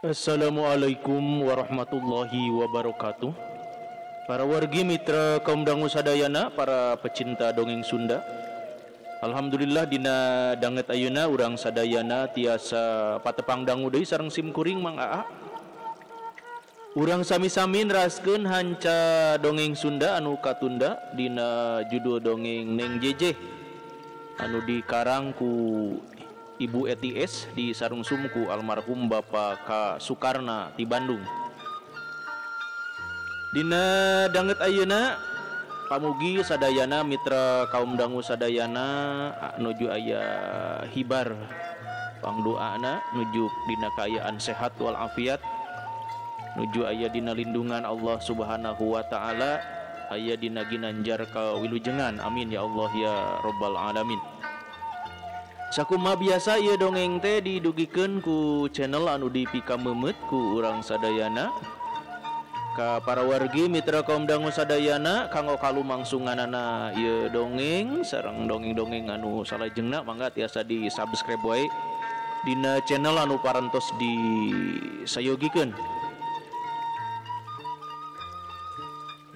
Assalamualaikum warahmatullahi wabarakatuh. Para wargi mitra kaum dangu sadayana, para pecinta dongeng Sunda. Alhamdulillah dina danget ayeuna urang sadayana tiasa patepang dangu deui sareng sim kuring Mang Aa. Urang sami-sami neraskeun hanca dongeng Sunda anu katunda dina judul dongeng Neng Jejeh anu dikarang ku Ibu Eti S di sarung sumku almarhum Bapak K. Sukarna di Bandung. Dina danget ayeuna pamugi sadayana mitra kaum dangu sadayana nuju aya hibar pangdoana nuju dina kaayaan sehat walafiat, nuju aya dina lindungan Allah Subhanahu wa taala, aya dina ginanjar kawilujengan. Amin ya Allah ya rabbal alamin. Sakumaha biasa ieu dongeng teh didugikeun ku channel anu dipikameumeut ku urang sadayana. Ka para wargi mitra kaum dangu sadayana kanggo kalumangsunganana ieu dongeng sareng dongeng-dongeng anu salajengna mangga tiasa di-subscribe wae dina channel anu parantos disayogikeun.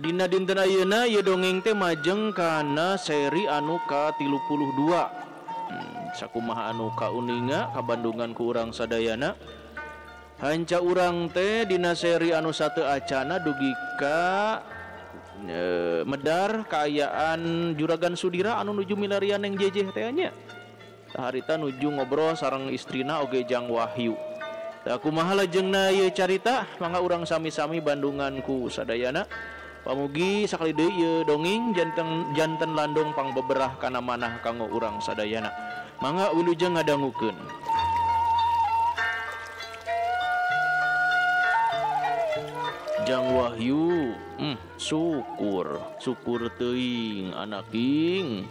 Dina dinten ayeuna ieu dongeng teh majeng kana seri anu ka-32. Sakumaha anu kauninga kabandungan ku urang sadayana. Hanca urang teh dina seri anu satu acana dugi ka medar kaayaan Juragan Sudira anu nuju milarian Neng Jejeh teh nya. Harita nuju ngobrol sareng istrina oge Jang Wahyu. Tah kumaha lajengna ieu carita mangga urang sami-sami bandungan ku sadayana. Pamugi sakali deui ieu dongeng janten landong pangbeberah kana manah kanggo urang sadayana. Mangga wilujeng ngadangukeun. Jang Wahyu, syukur, syukur teuing anaking.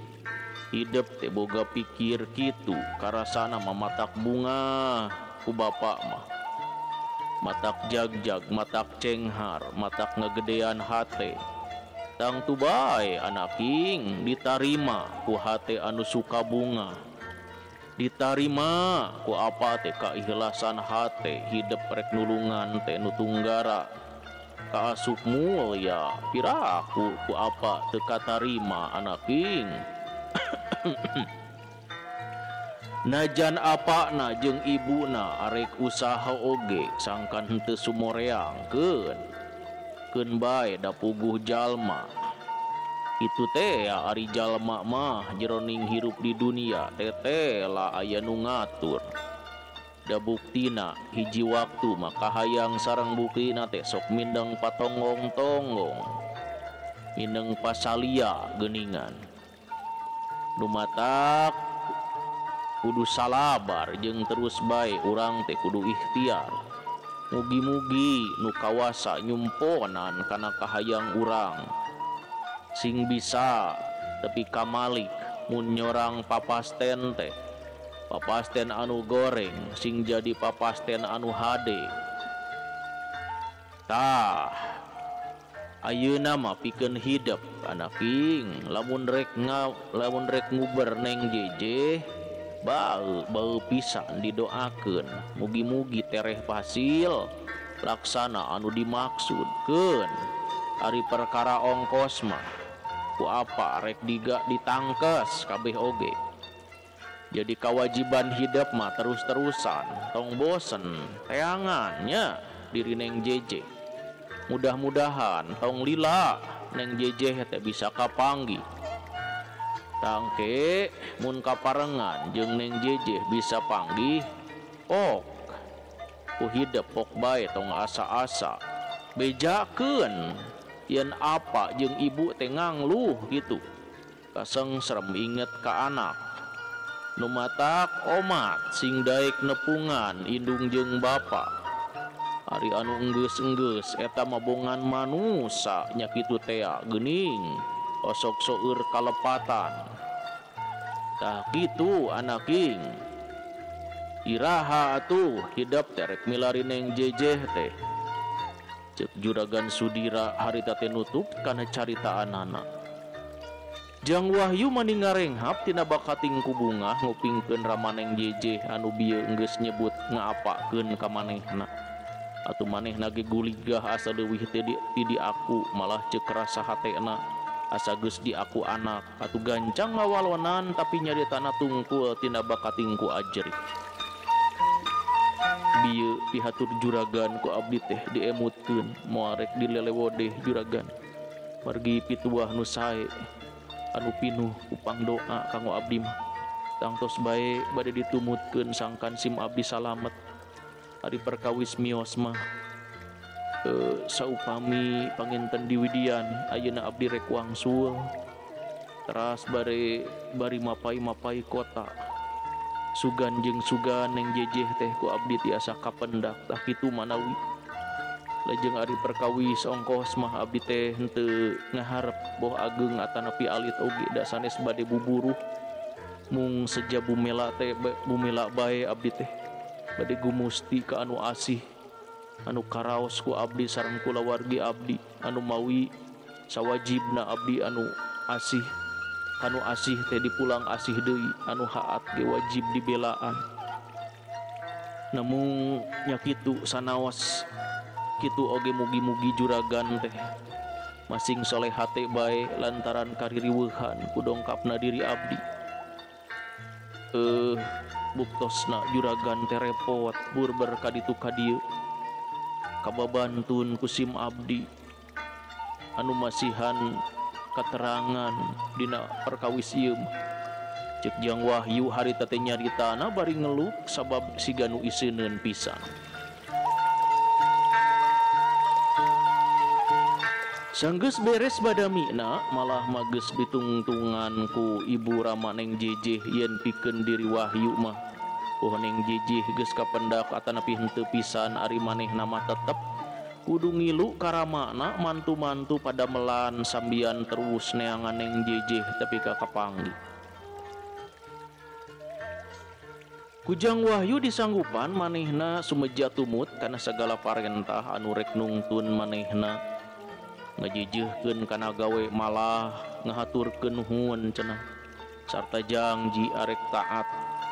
Hidep teh boga pikir kitu, karasana mamatak bunga ku bapak mah. Matak jagjag, matak cenghar, matak ngegedean hate. Tangtu bae anaking ditarima ku hate anu suka bunga. Ditarima ku apa teh keikhlasan hate, hidep rek nulungan teh nu tunggara. Kaasup mulya piraku ku apa teu katarima anaking. Najan apana jeung ibuna arek usaha oge sangkan henteu sumoreangkeun. Keun bae da puguh jalma. Itu teh ya ari jalma mah jeroning hirup di dunia teteh lah aya nu ngatur. Da buktina hiji waktu maka hayang sareng buktina teh sok mindeng patonggong-tonggong. Mindeng pasalia geuningan. Nu matak kudu salabar jeung terus bae urang teh kudu ikhtiar. Mugi-mugi nu kawasa nyumponan kana kahayang urang. Sing bisa tepi kamalik mun nyorang papasten teh. Papasten anu goreng sing jadi papasten anu hade. Tah ayeuna mah pikeun hidep anaking lamun rek nguber Neng Jejeh bau bau pisan didoakeun mugi-mugi tereh hasil laksana anu dimaksudkeun. Ari perkara ongkos mah ku apa rek diga ditangkes kabeh oge. Jadi kewajiban hidup mah terus-terusan tong bosen teangannya diri Neng Jejeh. Mudah-mudahan tong lila Neng Jejeh teh bisa kapanggih. Tangke mun kaparengan jeung Neng Jejeh bisa panggih ok ku hidep pok bae tong asa-asa bejakeun yen apa jeung ibu teh ngangluh gitu. Kasengsrem inget ka anak. Nu matak omat sing daek nepungan indung jeung bapa. Ari anu enggeus-enggeus eta mah bongan manusa nya kitu tea geuning osok seueur kalepatan. Tah kitu anaking. Iraha atuh hidep teh rek milari Neng Jejeh teh. Ceuk Juragan Sudira harita teh nutup kana caritaanana. Jang Wahyu mani ngarenghap tina bakating ku bungah ngupingkeun rama Neng Jejeh anu bieu enggeus nyebut ngaapakeun ka manehna. Atuh manehna ge guligah asa leuwih teh ti di aku malah ceuk rasa hatena asa geus di aku anak atuh gancang ngawalonan tapi nyaritana tungkul tina bakating ku ajrih. Bieu pihatur juragan ku abdi teh diemutkeun moal rek dilelewodeh juragan. Margi pituah nu sae anu pinuh ku pangdoa kanggo abdi mah. Tangtos bae bade ditumutkeun sangkan sim abdi salamet. Ari perkawis mios mah saupami panginten diwidian ayeuna abdi rek wangsul teras bare bari mapai-mapai kota sugan jeung sugan neng jejeh teh ku abdi tiasa kapendak tah kitu manawi lajeng ari perkawis ongkos mah abdi teh henteu ngaharep boh ageung atanapi alit oge da sanes bade buburuh mung seja bumela teh bumela bae abdi teh bade gumusti ka anu asih anu karaos ku abdi sareng kulawargi abdi anu mawi sawajibna abdi anu asih kanu asih teh dipulang asih deui anu haat ge wajib dibelaan namung nya kitu sanaos kitu oge mugi-mugi juragan teh masing soleh hate bae lantaran kaririweuhan ku dongkapna diri abdi buktosna juragan teh repot burber ka ditu ka dieu kababantun ku sim abdi anu masihan katerangan dina perkawis ieu mah. Ceuk Jang Wahyu harita teh nyaritana bari ngeluk sabab siga nu iseuneun pisan. Sanggeus beres badamina malah mageus ditungtungan ku ibu rama neng jejeh yen pikeun diri Wahyu mah. Oh neng jejeh geus kapendak atanapi henteu pisan ari manehna mah tetep kudu ngilu karamana mantu-mantu pada melan sambian terus neangan neng jejeh tapi ka kapanggih. Kujang Wahyu disanggupan manehna sumeja tumut kana sagala parentah anu rek nungtun manehna ngajejehkeun kana gawe malah ngahaturkeun nuhun cenah sarta jangji arek taat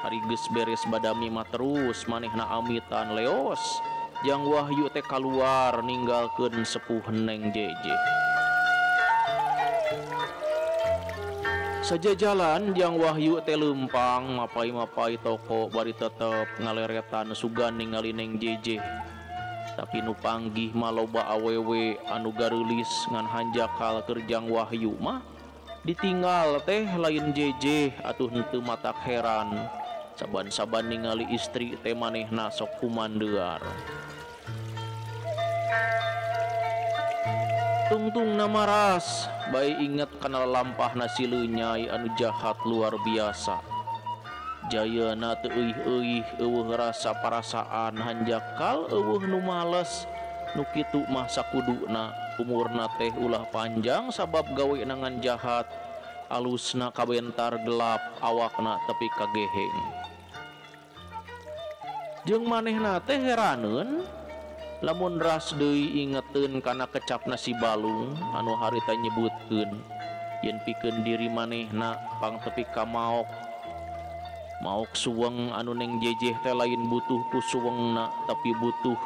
ari geus beres badami mah terus manehna amitan leos Jang Wahyu teh kaluar ninggalkeun sepuh neng jejeh. Sajajalan Jang Wahyu teh leumpang mapai-mapai toko bari tetep ngaleretan sugan ningali neng jejeh. Tapi nu panggih mah loba awewe anu gareulis ngan hanjakal keur Jang Wahyu mah ditinggal teh lain jejeh atuh henteu matak heran. Saban-saban ningali istri teh manehna sok kumandear. Tungtung namaras bae inget kana lampahna si leunyai anu jahat luar biasa. Jayana teu euih-euih eueuh rasa parasaan hanjakal eueuh nu males nu kitu mah sakuduna umurna teh ulah panjang sabab gawe ngan jahat alusna kabentar gelap awakna tepi kageheng. Jeung manehna teh heraneun lamun ras deui ingeteun kana kecapna si Balung anu harita nyebutkeun yen pikeun diri manehna pang tepi ka maok maok suweng anu neng jejeh teh lain butuh ku suwengna tapi butuh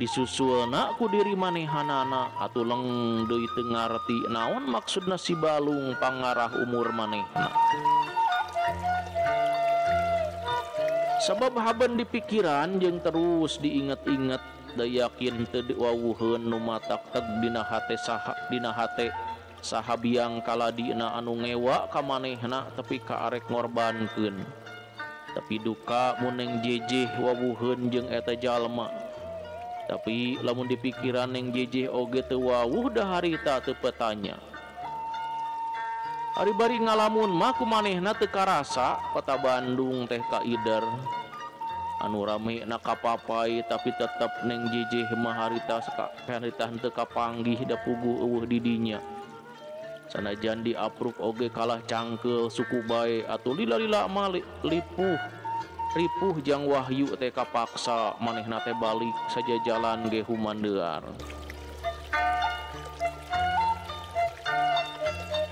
disusulna ku diri manehanana atuh leng deui teu ngarti naon maksudna si Balung pangarah umur manehna. Sabab haben dipikiran jeung terus diinget-inget da yakin teu diwawuheun nu matak teg dina hate saha dina hate saha biang kaladina anu ngewa ka manehna tepi ka arek ngorbankeun. Tapi duka mun neng jejeh wawuheun jeung eta jalma. Tapi lamun dipikiran neng jejeh oge teu wawuh da harita teu petanya. Ari bari ngalamun mah ku manehna teu karasa kota Bandung teh kaider anu rame na kapapai tapi tetep neng jejeh mah harita harita henteu kapanggih da puguh eueuh di dinya. Sanajan diapruk oge kalah cangkeul suku bae atuh lila-lila mah lipuh ripuh Jang Wahyu teh kapaksa manehna teh balik sajajalan ge humandear.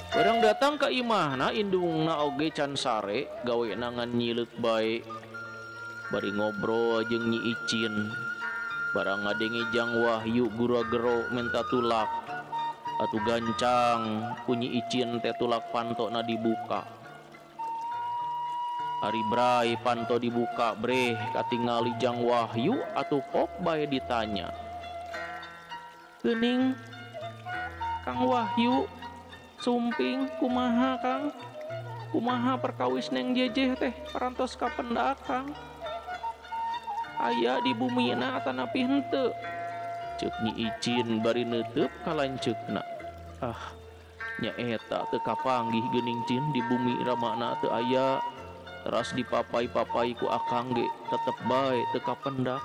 Barang datang ka imahna indungna oge can sare gawena ngan nyileuk bae bari ngobrol jeung Nyi Icin. Barang ngadenge Jang Wahyu gura-gero minta tulak. Atuh gancang ku Nyi Icin teh tulak pantona dibuka. Ari bray panto dibuka breh katingali Jang Wahyu atuh pok bae ditanya. Geuning Kang Wahyu sumping kumaha Kang? Kumaha perkawis Neng Jejeh teh parantos kapendak Kang? Aya di bumina atanapi henteu? Ceuk Nyi Icin bari neuteub ka lanceukna. Ah, nya eta teu kapanggih geuning Cin di bumi ramana teu aya. Teras dipapai-papai ku akang ge tetep bae teu kapendak.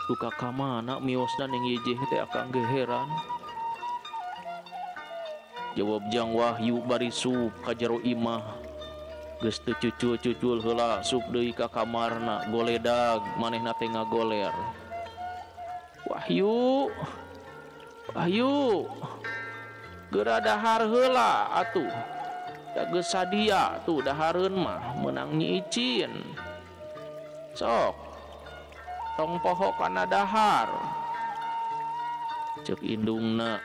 Duka ka mana miosna Neng Jejeh teh akang ge heran. Jawab Jang Wahyu bari sup ka jero imah. Geus teu cucul-cucul heula sup deui ka kamarna goledag manehna teh ngagoler. Wahyu, Wahyu, geura dahar heula atuh. Da geus sadia tuh dahareun mah meunang Nyi Icin. Sok, tong poho kana dahar. Ceuk indungna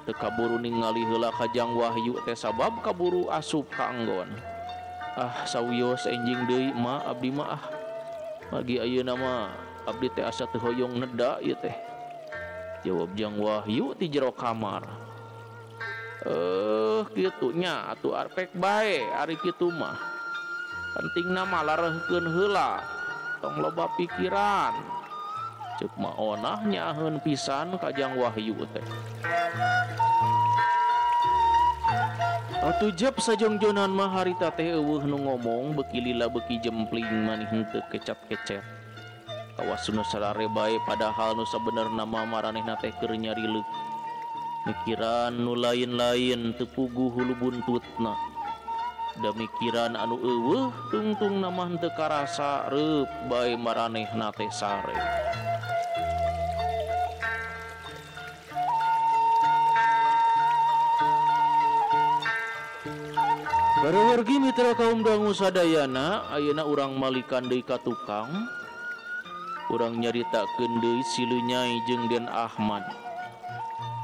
teu kaburu ningali heula ka Jang Wahyu teh sabab kaburu asup ka anggon. Ah, sawios enjing deui ma abdi mah ah. Magi ayeuna mah abdi teh asa teu hoyong neda ieu teh. Jawab Jang Wahyu ti jero kamar. Kitu nya atuh arpek bae ari kitu mah. Pentingna mah lareuhkeun heula, tong loba pikiran. Ceuk Ma Onah nyaaheun pisan ka Jang Wahyu teh. Atuh jep sajongjonan mah harita teh eueuh nu ngomong beuki lila beuki jempling manih henteu kecat-kecet. Kawas nu sarare bae padahal nu sabenerna mah maranehna teh keur nyarileuk. Mikiran nu lain-lain teu puguh hulu buntutna. Da mikiran anu eueuh tungtungna mah henteu karasa reup bae maranehna teh sare. Baruwargi mitra kaum dangu sadayana, ayeuna urang malikan deui ka tukang. Urang nyaritakeun deui si Leunyai jeung Den Ahmad.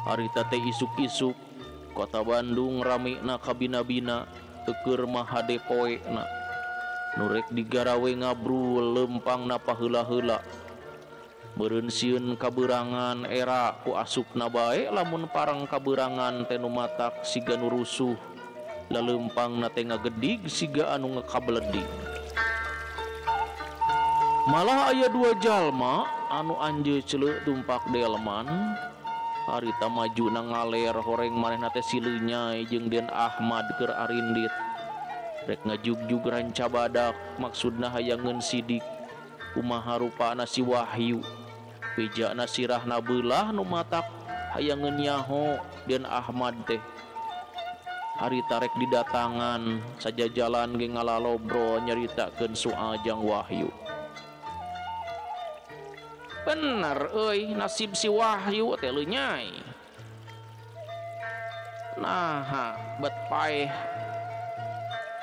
Harita teh isuk-isuk kota Bandung ramena kabina-bina teueur mah hade poena. Nu rek digarawe ngabrul lempangna paheula-heula. Beureun sieun kaberangan era ku asupna bae lamun parang kaberangan teh nu matak siga nu rusuh. Lalempangna teh ngagedig siga anu ngakabledig. Malah aya dua jalma anu anjeu celeuk tumpak delman. Harita maju na ngaler horeng manehna teh si Leunyai jeung Den Ahmad keur arindit. Rek ngajugjug ranca badak maksudna hayangeun sidik. Kumaha rupana si Wahyu. Bejana sirahna beulah nu matak hayangeun nyaho Den Ahmad teh. Harita rek didatangan sajajalan ge ngalalobro nyaritakeun soal Jang Wahyu. Bener euy nasib si Wahyu teh Leunyai. Naha bet paeh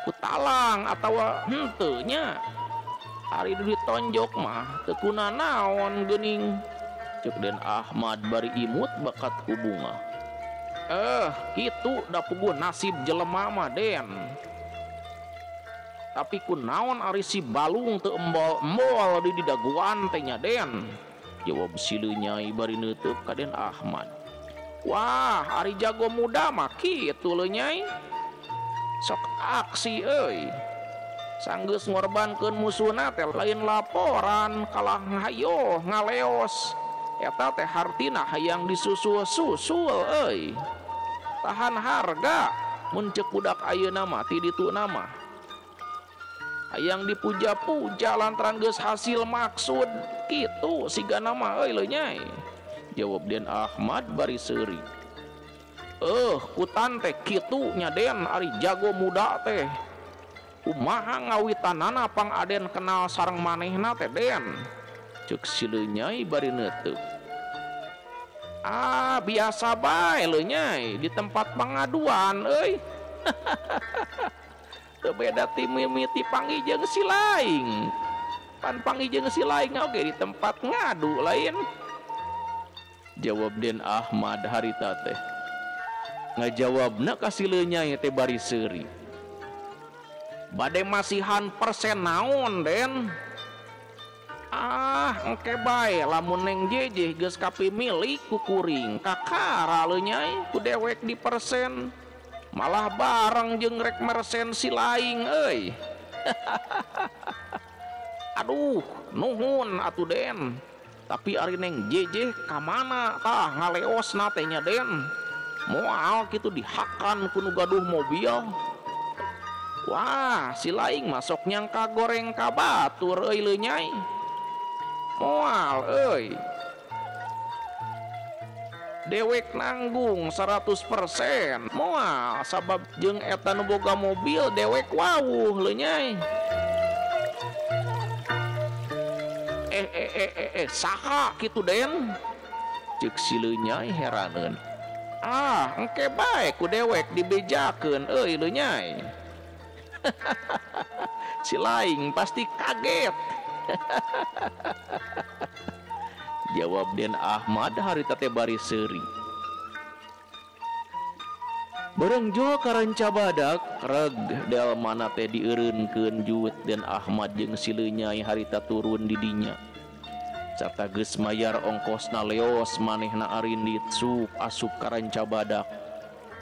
ku talang atawa henteu nya. Ari ditonjok mah teu kunanaon geuning. Ceuk Den Ahmad bari imut bakat ku bunga. Kitu da puguh nasib jelema mah Den. Tapi kunaon ari si balung teu embol-embol di didaguan teh nya Den. Jawab si Leunyai bari neuteub ka Den Ahmad. Wah, ari jago muda mah kitu Leunyai. Sok aksi euy. Sanggeus ngorbankeun musuhna teh lain laporan kalah hayo ngaleos. Eta teh hartina hayang disusul-susul euy. Tahan harga mun ceuk budak ayeuna mah ti dituna mah. Hayang dipuja-puja lantaran geus hasil maksud kitu sigana mah euy Leunyai. Jawab Den Ahmad bari seuri. Kutan teh kitu nya Den ari jago muda teh. Kumaha ngawitanana pang Aden kenal sareng manehna teh Den. Ceuk si Leunyai bari neuteub. Ah, biasa bae Leunyai di tempat pengaduan euy. Teu beda ti mimiti panggih jeung si laing. Pan panggih jeung si laing oge di tempat ngadu lain. Jawab Den Ahmad harita teh. Ngajawabna ka si Leunyai teh bari seuri. Bade masihan persen naon Den? Ah, engke bae lamun Neng Jejeh geus kapimilik ku kuring, kakara Leunyai ku dewek di persen. Malah bareng jeung rek mersen si laing euy. Aduh, nuhun atuh Den. Tapi ari Neng Jejeh ka mana tah ngaleosna teh nya Den? Moal kitu dihakan ku nu gaduh mobil. Wah, si laing masuk nyangka goreng ka batur euy Leunyai. Moal euy. Dewek nanggung 100%. Moal sabab jeung eta nu boga mobil dewek wawuh Leunyai. Saha kitu Den? Ceuk si Leunyai heraneun. Ah, engke bae ku dewek dibejakeun euy Leunyai. Si laing pasti kaget. Jawab Den Ahmad harita teh bari seuri. Bareng jol ka Ranca Badak, reg del mana teh dieureunkeun juut Den Ahmad jeung si Leunyai harita turun di dinya. Sarta geus mayar ongkosna leos manehna arindit sup asup ka Ranca Badak.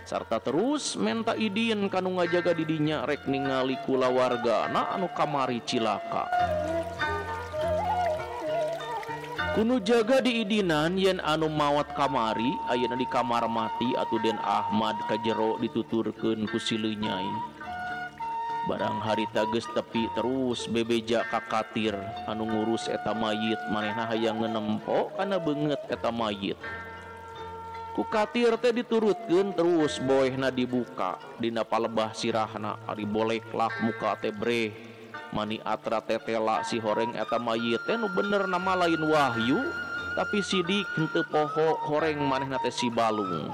Sarta terus menta idin kanu ngajaga di dinya rek ningali kulawargana anu kamari cilaka. Kunu jaga diidinan yen anu mawat kamari ayeuna di kamar mati atuh Den Ahmad ka jero dituturkeun ku si Leunyai. Barang harita geus tepi terus bebeja ka katir anu ngurus eta mayit manehna hayang ngenempo kana beungeut eta mayit. Ku katir teh diturutkeun terus boehna dibuka dina palebah sirahna ari boleklak muka teh breh. Mani atra tetela si horeng eta mayit teh nu bener nama lain Wahyu tapi sidik henteu poho horeng manehna teh si Balung.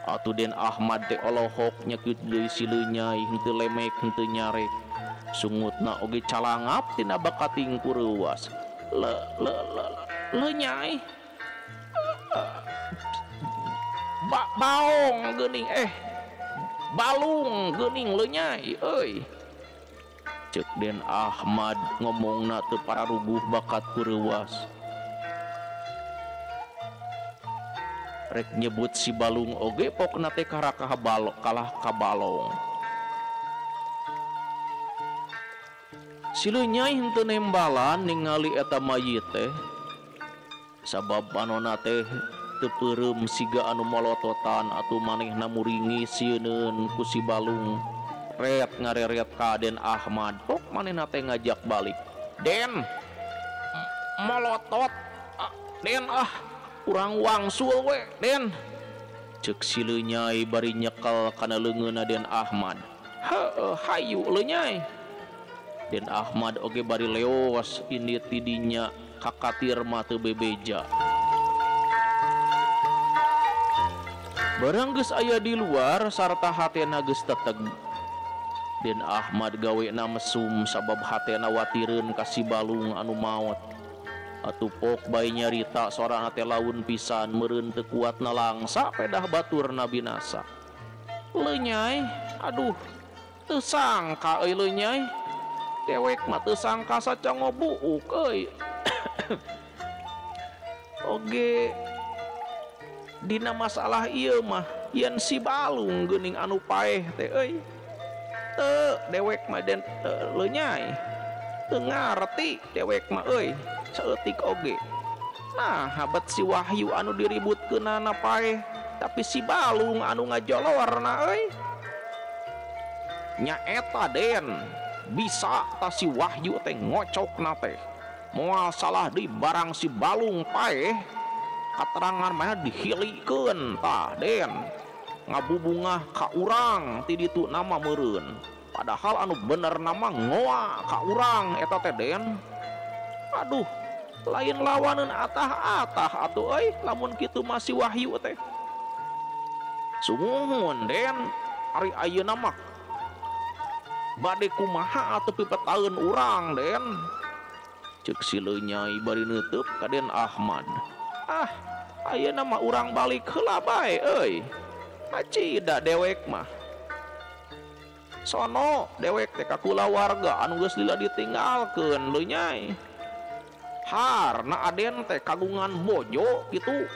Atuh Den Ahmad teh olohok nyekut deui si Leunyai henteu lemek henteu nyarek. Sungutna oge calangap tina bakating ku reuwas. Le le le Leunyai. Baong geuning balung geuning Leunyai euy. Ceuk Den Ahmad ngomongna teu pararuguh bakat ku reuwas. Rek nyebut si Balung oge pokna teh karakah kalah ka balong. Si Leunyai henteu nembalan ningali eta mayit teh. Sabab panona teh teu peureum siga anu molototan atuh manehna muringi sieuneun ku si Balung. Ret ngareret ka Den Ahmad pok manehna teh ngajak balik. Den molotot Den ah urang wangsul we Den. Ceuk si Leunyai bari nyekel kana leungeunna Den Ahmad. Heueuh hayu Leunyai. Den Ahmad oge bari leos indit ti dinya ka katir mah teu bebeja. Barang geus aya di luar sarta hatena geus teteg. Den Ahmad gawena mesum sabab hatena watireun ka si Balung anu maot. Atuh pok bae nyarita sorana teh laun pisan meureun teu kuat nalangsa pedah baturna binasa. Leunyai, aduh, teu sangka euy Leunyai. Dewek mah teu sangka sacongo buuk euy. Oge dina masalah ieu mah yen si Balung geuning anu paeh teh euy. Teu dewek mah Den Leunyai. Teu ngarti dewek mah euy. Saeutik oge. Nah, habat si Wahyu anu diributkeunana paeh, tapi si Balung anu ngajolorna euy. Nya eta Den, bisa ta si Wahyu teh ngocokna teh. Moal salah di barang si Balung paeh, katerangan mah dihilikeun tah Den. Ngabubungah ka urang ti ditu nama meureun. Padahal anu bener nama ngoa ka urang eta teh Den. Aduh, lain lawaneun atah-atah atuh euy lamun kitu mah si Wahyu teh. Sumuhun Den, ari ayeuna mah bade kumaha atuh pipetaeun urang Den. Cek si Lenyai bari neuteub ka Den Ahmad. Ah, ayeuna mah urang balik heula bae euy. Acida dewek mah. Sono dewek teh ka kulawarga anu geus lila ditinggalkeun Lenyai. Harna Aden teh kagungan bojo kitu.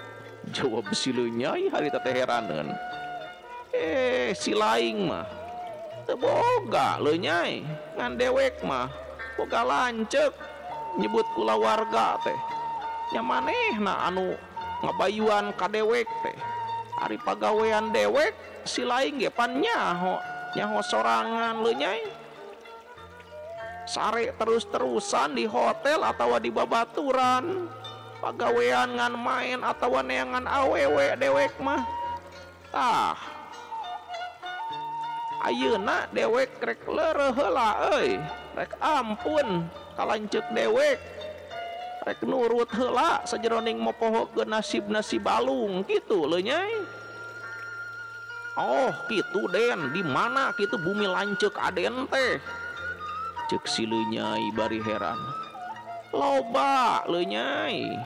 Jawab si Lenyai harita teh heraneun. Eh, si laing mah teu boga Lenyai, ngan dewek mah boga lanceuk nyebut kulawarga teh. Nya manehna anu ngabayuan ka dewek teh. Ari pagawean dewek si laing ge pan nyaho, nyaho sorangan Lenyai. Sare terus-terusan di hotel atawa di babaturan. Pagawean ngan main atawa neangan awewe dewek mah. Tah. Ayeuna dewek rek leureuh heula euy. Rek ampun ka lanceuk dewek. Rek nurut heula sajeroning mopohokeun nasibna si Balung kitu Lenyai. Oh, kitu Den, di mana kitu bumi lanceuk Aden teh? Cek si Lenyai bari heran. Loba Lenyai.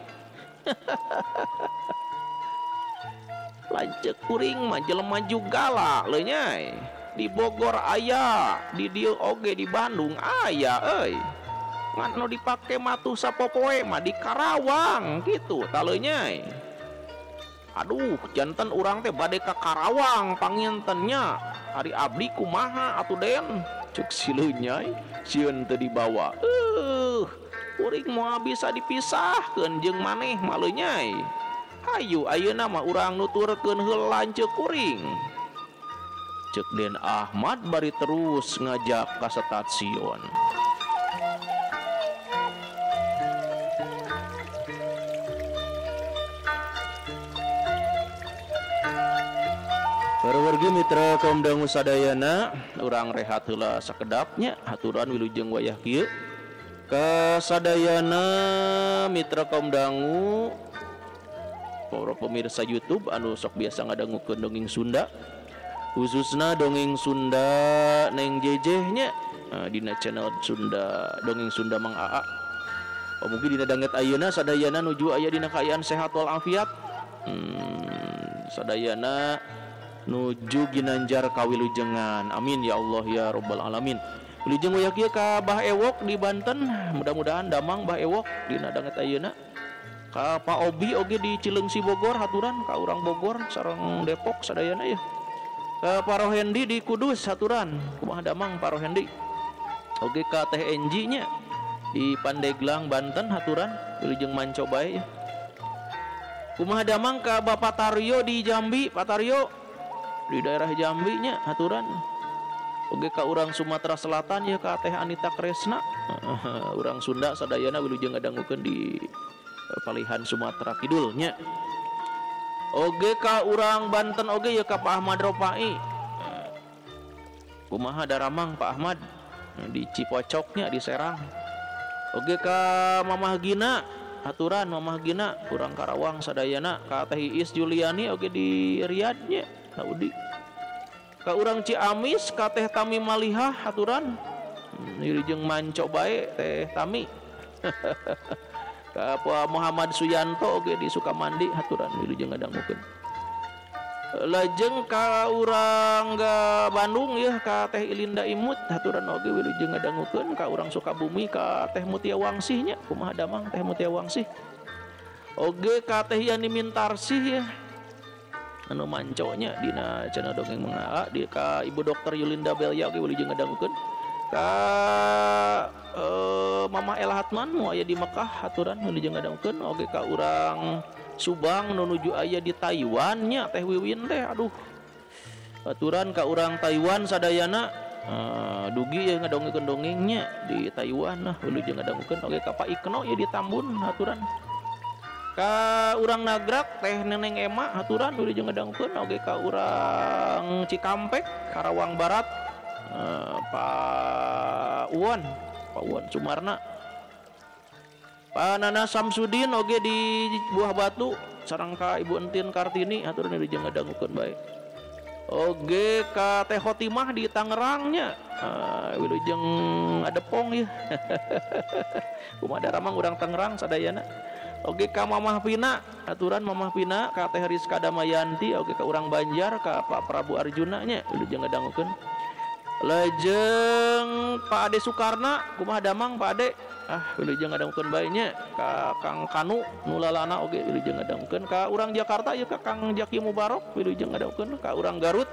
Lanceuk kuring mah jelema jugala Lenyai. Di Bogor aya, di dieu oge di Bandung aya euy. Ngan nu dipake matuh sapopoe mah di Karawang kitu tah Lenyai. Aduh, janten urang teh bade ka Karawang pangintennya. Ari abdi kumaha atuh Den? Cek si Lenyai sieun teu dibawa. Kuring moal bisa dipisahkeun jeung maneh mah Lenyai. Hayu ayeuna mah urang nuturkeun heula lanceuk kuring. Cek Den Ahmad bari terus ngajak ka stasiun. Wargi mitra kaum dangu sadayana, urang rehat heula sakedapnya, haturan wilujeng wayah kieu. Kasadayana mitra kaum dangu, para pemirsa YouTube anu sok biasa ngadangukeun dongeng Sunda, khususna dongeng Sunda Neng Jejehnya dina channel Sunda Dongeng Sunda Mang Aa. Oh, mungkin dina danget ayeuna sadayana nuju aya dina kaayaan sehat walafiat. Sadayana nuju ginanjar kawilujengan. Amin ya Allah ya Rabbal alamin. Wilujeng wayah kieu ka Bah Ewok di Banten, mudah-mudahan damang Bah Ewok dina danget ayeuna. Ka Pak Obi oge di Cileungsi Bogor haturan, ka urang Bogor sareng Depok sadayana ya. Ka Pak Rohendi di Kudus haturan, kumaha damang Pak Rohendi. Oge ka Teh Enji nya di Pandeglang Banten haturan, wilujeng manco bae ya. Kumaha damang ka Bapak Taryo di Jambi, Pak Taryo di daerah Jambi nya haturan. Oge ka urang Sumatera Selatan ya ka Teh Anita Kresna. Urang Sunda sadayana wilujeng ngadangukeun di Palihan Sumatera Kidul nya. Oge ka urang Banten oge ya ka Pak Ahmad Ropai. Kumaha daramang Pak Ahmad di Cipocoknya di Serang. Oge ka Mamah Gina haturan, Mamah Gina urang Karawang sadayana, ka Teh Iis Juliani oge di Riyadh nya Saudi. Ka urang Ciamis ka Teh Tami Malihah haturan, wilujeng manco bae Teh Tami. Ka Pak Muhammad Suyanto oge di Sukamandi haturan, wilujeng ngadangukeun. Lajeng ka urang ga Bandung ya ka Teh Ilinda Imut haturan oge wilujeng ngadangukeun. Ka urang Sukabumi ka Teh Mutia Wangsih nya, kumaha damang Teh Mutia Wangsih. Oge ka Teh Yani Mintarsih ya anu manconya dina channel Dongeng Mang Aa, di ka Ibu Dokter Yulinda Belia oge wilujeng ngadangukeun. Ka Mama Ella Hatman nu aya di Mekah haturan wilujeng ngadangukeun. Oge ka urang Subang nu nuju aya di Taiwan nya Teh Wiwin teh, aduh haturan ka urang Taiwan sadayana, dugi ya ngadongengkeun dongengnya di Taiwan nah wilujeng ngadangukeun. Oge ka Pak Ikno ya di Tambun haturan. Ka urang Nagrak Teh Neneng Ema haturan wilujeng ngadangukeun. Oge ka urang Cikampek Karawang Barat, Pak Uwan, Pak Uwan Sumarna. Pak Nana Samsudin oge di Buah Batu sareng ka Ibu Entin Kartini haturan wilujeng ngadangukeun bae. Oge ka Teh Khotimah di Tangerang nya. Wilujeng adepong ieu. Kumaha daramang urang Tangerang sadayana. Oge ka Mamah Pina, aturan Mamah Pina ka Teh Rizka Damayanti, oge ka urang Banjar ka Pak Prabu Arjuna nya wilujeng ngadangukeun. Lajeng Pak Ade Sukarna, kumaha damang Pak Ade? Ah, wilujeng ngadangukeun bae nya ka Kang Kanu nu lalana oge wilujeng ngadangukeun, ka urang Jakarta ieu ka Kang Jaki Mubarok wilujeng ngadangukeun, ka urang Garut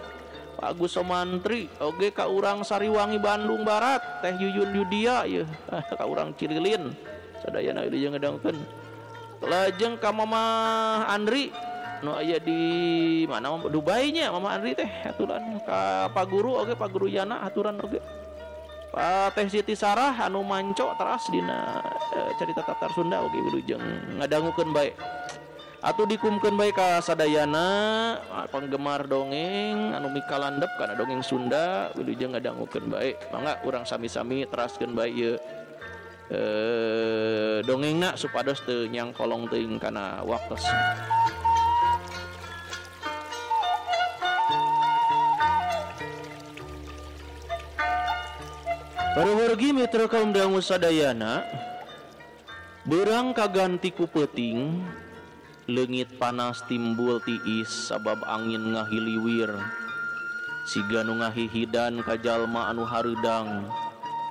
Pak Agus Somantri, oge ka urang Sariwangi Bandung Barat Teh Yuyun Yudia ieu, ka urang Cililin sadayana wilujeng ngadangukeun. Lajeng ka Mama Andri nu aya di mana Dubai nya Mama Andri teh aturan, ka Pak Guru oge Pak Guru Yana aturan oge, Pak Teh Siti Sarah anu manco teras dina cerita Tatar Sunda oge wilujeng ngadangukeun bae. Atuh dikumkeun bae ka sadayana penggemar dongeng anu mikalandep kana dongeng Sunda wilujeng ngadangukeun bae. Mangga urang sami-sami teraskeun bae ieu dongengna supados teu nyangkolong teuing kana waktos. Baru-baru mitra kaum dangu sadayana, berang kaganti ku peuting, leungit panas timbul tiis sabab angin ngahiliwir. Siga nu ngahihidan ka jalma anu hareudang,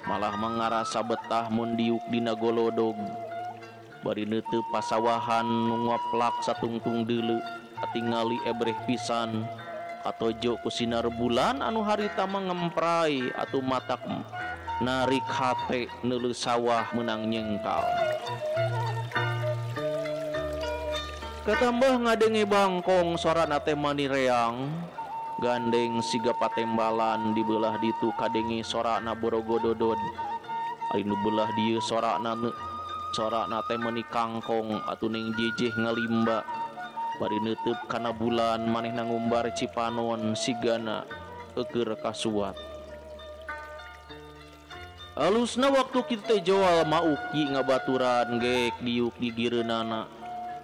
malah mangarasa betah mun diuk dina golodog. Bari neuteup pasawahan nu ngoplak satungtung deuleu, katingali ebreh pisan. Katojo ku sinar bulan anu harita mangemprai atuh matak narik hate neuleuh sawah meunang nyengkal. Katambah ngadenge bangkong sorana teh manireang, gandeng siga patembalan di beulah ditu kadenge sorana borogododod. Ari nu beulah dieu sorana teh meuni kangkong atuh ning jejeh ngalimba. Bari neuteub kana bulan manehna ngumbar cipanon sigana eueur kasuat. Alusna waktu kitu teh joal mauki ngabaturan gek diuk di gireunana.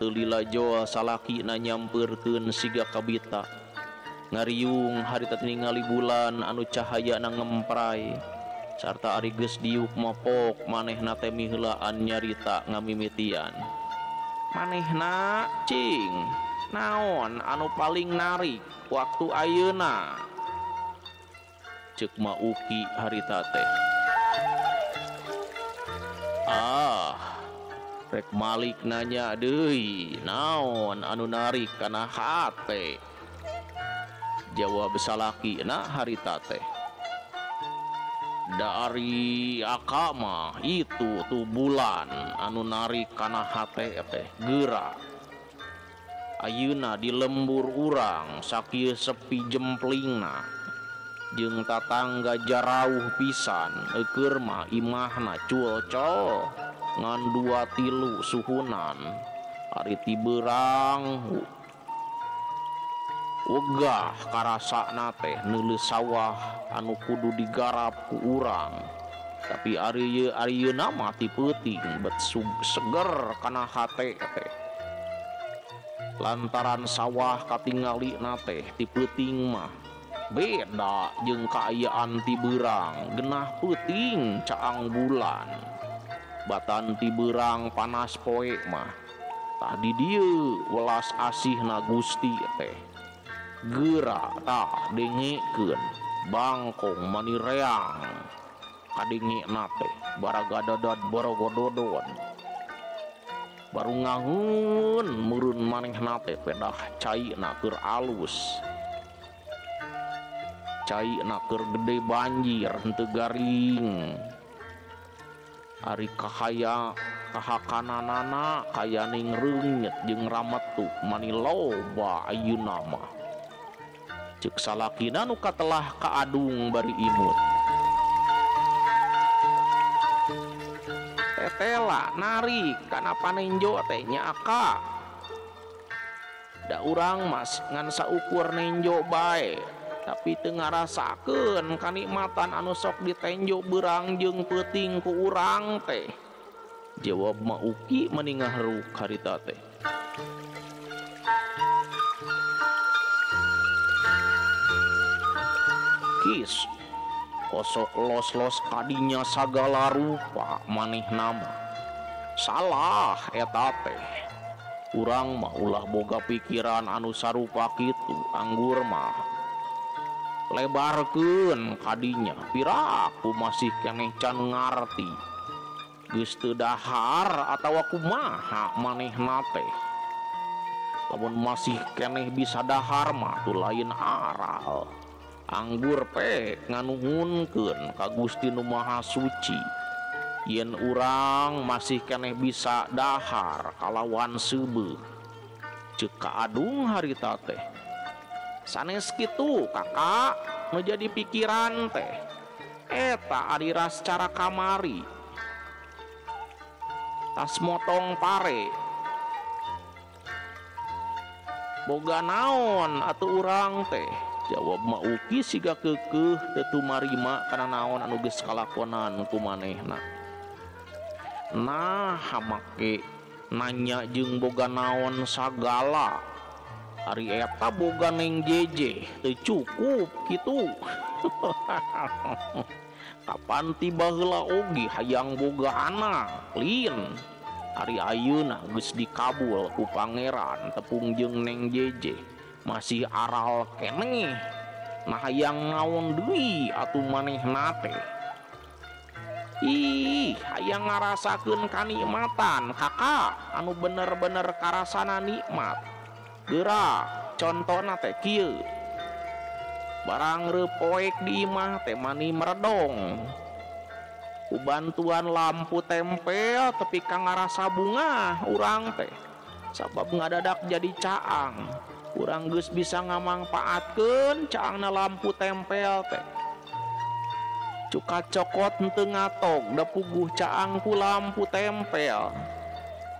Teu lila joal salakina nyampeurkeun siga kabita. Ngariung harita ningali bulan anu cahayana ngemprai. Sarta ari geus diuk mapok manehna teh miheulaan nyarita ngamimitian. Manehna cing naon anu paling narik waktu ayeuna? Ceuk Mauki harita teh. Ah, rek Malik nanya deui, naon anu narik kana hate? Jawab salakina harita teh. Dari akama itu tuh bulan anu narik kana hate teh geura. Ayeuna di lembur urang sakieu sepi jemplingna. Jeung tatangga jarauh pisan eueur mah imahna culcol ngan 2 3 suhunan. Ari ti beurang wegah karasana teh neuleuh sawah anu kudu digarap ku urang. Tapi ari ayeuna mah ti peuting bet seger kana hate teh. Lantaran sawah katingalina teh ti peuting mah beda jeung kaayaan ti beurang, genah peuting caang bulan. Batan ti beurang panas poe mah. Tah di dieu welas asihna Gusti teh. Geura tah dengekeun bangkong manireang kadengena teh baragadadad borogododon. Baru ngahun meureun manehna teh pedah caina keur alus. Caina keur gede banjir henteu garing. Ari kahaya kahakananana kayaning reungit jeung rametu mani loba ayeuna mah. Ceuk salakina nu katelah kaadung bari imut. Tetela narik kana panenjo teh nya aka. Da urang mas ngan saukur nenjo bae, tapi teu ngarasakeun kanikmatan anu sok ditenjo beurang jeung peuting ku urang teh. Jawab Mauki mani ngaharuk harita teh. Kis Kosok los-los kadinya sagala rupa manehna mah. Salah eta teh. Urang mah ulah boga pikiran anu sarupa kitu, anggur mah. Lebarkeun kadinya, piraku masih keneh can ngarti. Geus teu dahar atawa kumaha manehna teh. Lamun masih keneh bisa dahar mah tuh lain aral. Anggur pek nganuhunkeun ka Gusti Nu Maha Suci. Yen urang masih keneh bisa dahar kalawan seubeuh. Ceuk Ka Adung harita teh. Sanes kitu kakak nu jadi pikiran teh. Eta ari ras cara kamari. Tas motong pare. Boga naon atuh urang teh? Jawab Ma Uki siga keukeuh teu tumarima kana naon anu geus kalakonan ku manehna. Nah, make nanya jeung boga naon sagala. Ari eta boga Neng Jeje teu cukup kitu. Kapan tiba heula oge hayang boga anak lin. Ari ayeuna geus dikabul ku pangeran tepung jeung Neng Jeje. Masih aral keneh. Nah hayang naon deui atuh manehna teh. Ih, hayang ngarasakeun kanikmatan kakak anu bener-bener karasana nikmat. Geura contona teh kieu. Barang reupoek di imah teh mani meredong. Ku bantuan lampu tempel tepi ka ngarasa bungah urang teh. Sabab ngadadak jadi caang. Urang geus bisa ngamangpaatkeun caangna lampu tempel teh. Cuka cokot henteu ngatog da puguh caang ku lampu tempel.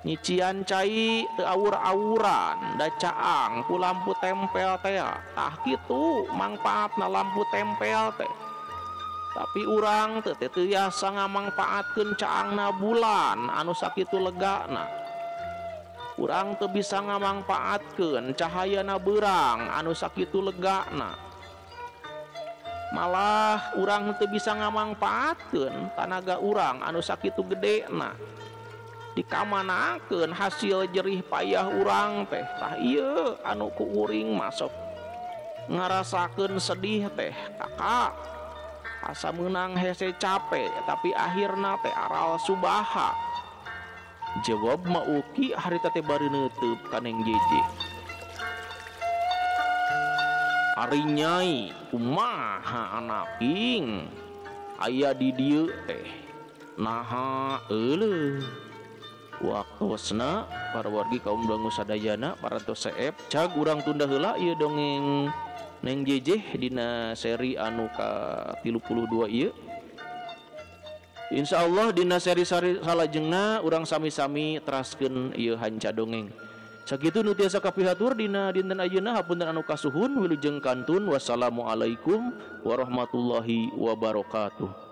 Nyician cai teu awur-awuran da caang ku lampu tempel teh. Tah kitu mangpaatna lampu tempel teh. Tapi urang teu tiasa ngamangpaatkeun caangna bulan anu sakitu legana. Urang teu bisa ngamangpaatkeun cahayana beurang anu sakitu legana. Malah urang teu bisa ngamangpaatkeun tanaga urang anu sakitu gedena. Dikamanakeun hasil jerih payah urang teh. Tah ieu anu ku uring masuk ngarasakeun sedih teh kakak. Asa meunang hese capek tapi akhirna teh aral subaha. Jawab Ma Uki harita teh bari neuteub ka Neng Jeje. Ari nyai kumaha anaking aya di dieu teh. Naha euleuh. Waktosna para wargi kaum dangu sadayana parantos seep cag urang tunda heula ieu dongeng Neng Jeje dina seri anu ka 32 ieu. Insyaallah dina seri salajengna urang sami-sami teraskeun ieu hanca dongeng. Sakitu nu tiasa kapihatur dina dinten ayeuna hapunten anu kasuhun wilujeng kantun. Wassalamualaikum warahmatullahi wabarakatuh.